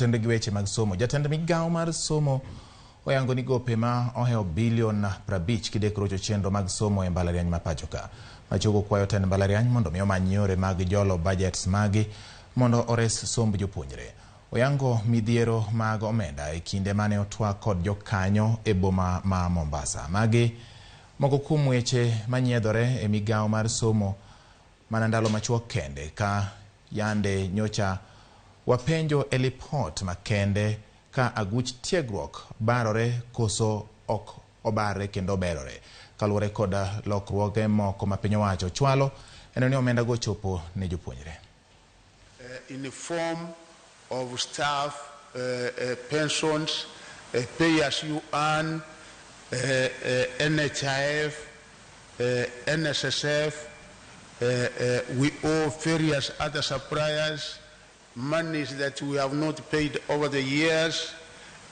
Motenore gi weche mag somo, jatend migawo mar somo oyango ni gope ma ohewo bilion 50 kidek rocho chenro mag somo e mbalariany ma pacho ka. Machogo kwayo tend mbalariany mondo mi omany yore mag jolo bajets magi mondo ores somb jopuonjre. Oyango midhiero mag omenda e kinde mane otwak kod jokanyo e boma ma Mombasa. Magi moko kuom weche manyiedhore e migawo mar somo mana ndalo machuok kende ka yande nyocha wapenjo e lipot makende ka aguch tiegruok barore koso ok obarre kendo oberore. Kaluwore kod lokruoge moko ma piny owacho chwalo, en ni omenda go chopo ne jopuonjre. In the form of staff pensions, pay as you earn, NHIF, NSSF, we owe various other suppliers monies that we have not paid over the years,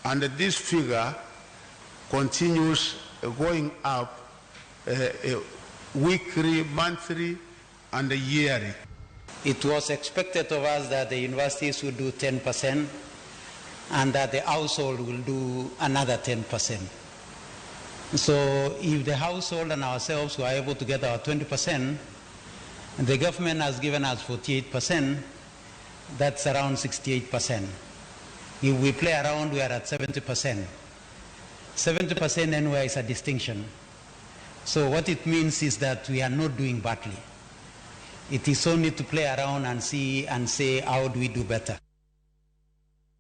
and this figure continues going up weekly, monthly, and yearly. It was expected of us that the universities would do 10% and that the household will do another 10%. So if the household and ourselves were able to get our 20%, and the government has given us 48%, that's around 68%. If we play around, we are at 70%. 70% anywhere is a distinction. So what it means is that we are not doing badly. It is only to play around and see and say, how do we do better?